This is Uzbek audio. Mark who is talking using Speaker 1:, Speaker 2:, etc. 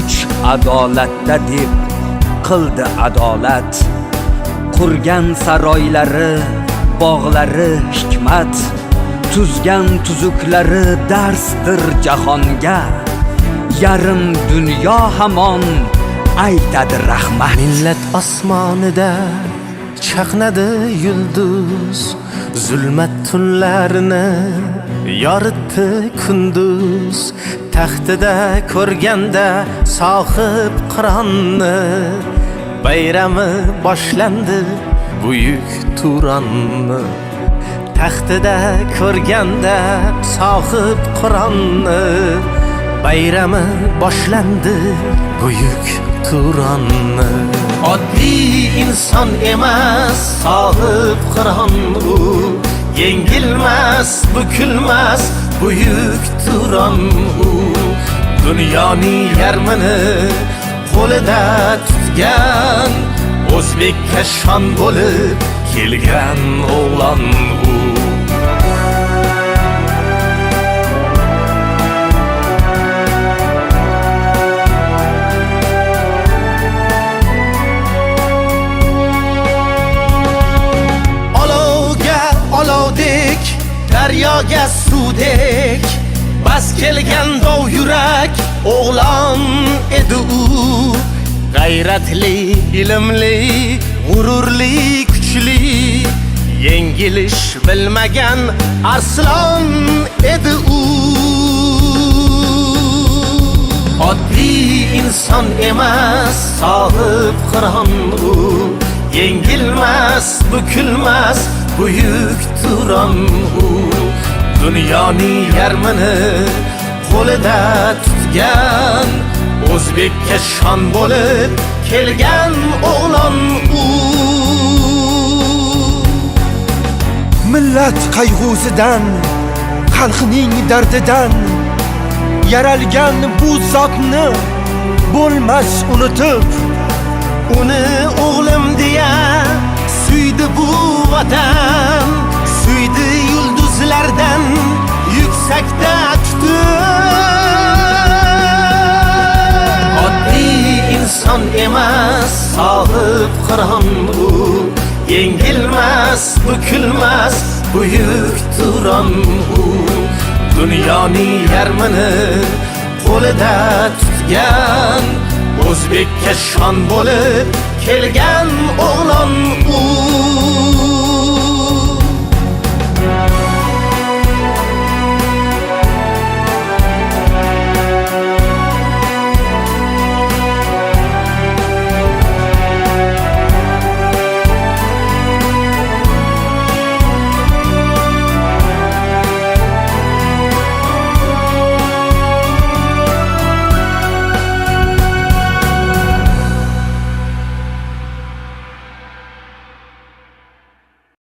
Speaker 1: Kuch adolatda deb qildi adolat. Qurgan saroylari, bog'lari hikmat, tuzgan tuzuklari darsdir jahonga. Yarim dunyo hamon aytadi rahmat.
Speaker 2: Millat osmonida chaqnadi yulduz, zulmat tunlarini yoritdi kunduz. Taxtida ko'rganda sohib qironni, bayrami boshlandi buyuk Turonni. Taxtida ko'rganda sohib qironni, bayrami boshlandi buyuk Turonni. Oddiy inson emas sohib qiron u, yengilmas, bukilmas buyuk Turon u. Dunyoning yarmini qo'lida tutgan, o'zbekka shon bo'lib kelgan o'g'lon u. Olovga olovdek, daryoga suvdek, bas kelgan dov yurak o'g'lon edi u. G'ayratli, ilmli, g'ururli, kuchli, yengilish bilmagan arslon edi u. Oddiy inson emas sohib qiron u, yengilmas, bukilmas buyuk Turon u. Dunyoning yarmini qo'lida tutgan, o'zbekka shon bo'lib kelgan o'g'lon u.
Speaker 3: Millat qayg'usidan, xalqning dardidan yaralgan bu zotni bo'lmas unutib.
Speaker 2: Uni o'g'lim deya suydi bu vatan, suydi yulduzlardan yuksakda tutib. Oddiy inson emas sohib qiron u, yengilmas, bukilmas buyuk Turon u. Dunyoning yarmini qo'lida tutgan, o'zbekka shon bo'lib kelgan o'g'lon.